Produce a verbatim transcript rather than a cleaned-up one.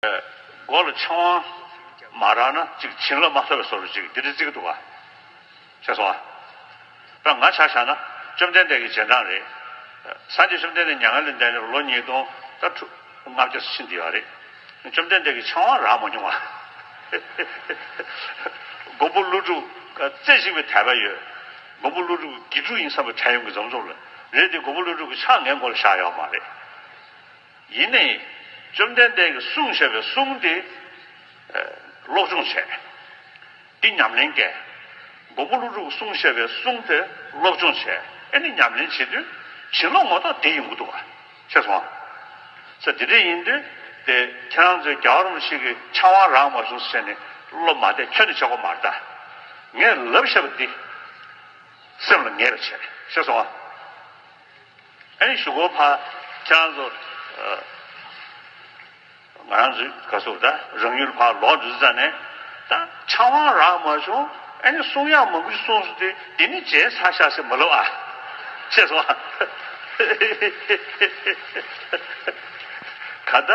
མགོ་ལ་ཆང་བ་མ་རག་ན་ཅིག་བྱིན་རླབས་མ་ཐོབ་པའི་བཟོ་འདྲ་ཅིག་འདི་འདྲ་བརྩི་གི་འདུག་ག་ཤེས་སོང་ཨ། ད་ང་ཆ་བཞག་ན་བཅོམ་ལྡན་འདས་ཀྱི་རྗེས་འབྲང་རེད། སངས་རྒྱས་བཅོམ་ལྡན་འདས་མྱ་ངན་ལས་འདས་ནས་ལོ་ཉིས་སྟོང་ད་ལྔ་བརྒྱ་ཕྱིན་བསྡད་ཡོད་རེད། བཅོམ་ལྡན་འདས་ཀྱིས་ཆང་བ་རག་མ་མྱོང་བ། མགོན་པོ་ཀླུ་སྒྲུབ་རྩེ་གཅིག་པའི་དད་པ་ཡོད། མགོན་པོ་ཀླུ་སྒྲུབ་དགེ་ཕྲུག་ཡིན་བསམ་པའི་ཁྲལ་ཡོང་གི་འཛོམས་འཛོམས་ལ་རེད་དེ། མགོན་པོ་ཀླུ་སྒྲུབ་ཀྱི་ཕྱག་ངའི་མགོ་ལ་བཞག་ཡོད་མ་རེད། ཡིན་ནའི་བཅོམ་ལྡན་འདས་ཀྱིས་གསུངས་བཞག་པའི་གསུང་དེ་སློབ་སྦྱོང་བྱས། འདི་ཉམས་ལེན་བཀལ། མགོན་པོ་ཀླུ་སྒྲུབ་གསུངས་བཞག་པའི་གསུང་དེ་སློབ་སྦྱོང་བྱས། ཨེ་ནི་ཉམས་ལེན་བྱེད་དུས་བྱིན་རླབས་ངོ་ཐོག་དེ་ཡོང་གི་འདུག་བ། ཤེས་སོང་། ས་དེ་འདྲ་ཡིན་དུས་དེ་ཁྱེད་རང་ཚོའི་རྒྱལ་བ་རིན་པོ་ཆེ་གི་ཕྱག་དབང་རག་མ་བྱུང་ཟེར་ནས་བློ་མ་བདེ་ཁྱོན་ནས་བྱེད་དགོས་མ་རེད་ད། ངས་ལབ་བཞག་པ་འདི་སེམས་ལ་ངེས་པ་བྱས། ཤེས་སོང་བ། ཨ་ནི་གཞུག་གུ་ཕར་ཁྱེད་རང་ཚོ་ང་རང་ཚོའི་ག་ཟེར་ད་རང་ཡུལ་ཕར་ལོག་འགྲོ་ཙ་ནས་ད་ཕྱག་དབང་རག་མ་བྱུང་། ཨ་ནི་གསུང་ཡག་མང་པོ་ཞིག་གསུངས་སོང་དུས་འདི་ནི་བརྗེད་ཚར་ཤག་ཟེར་མ་ལབ་ཨ། ཤེས་སོང་ཨ། ག་ད།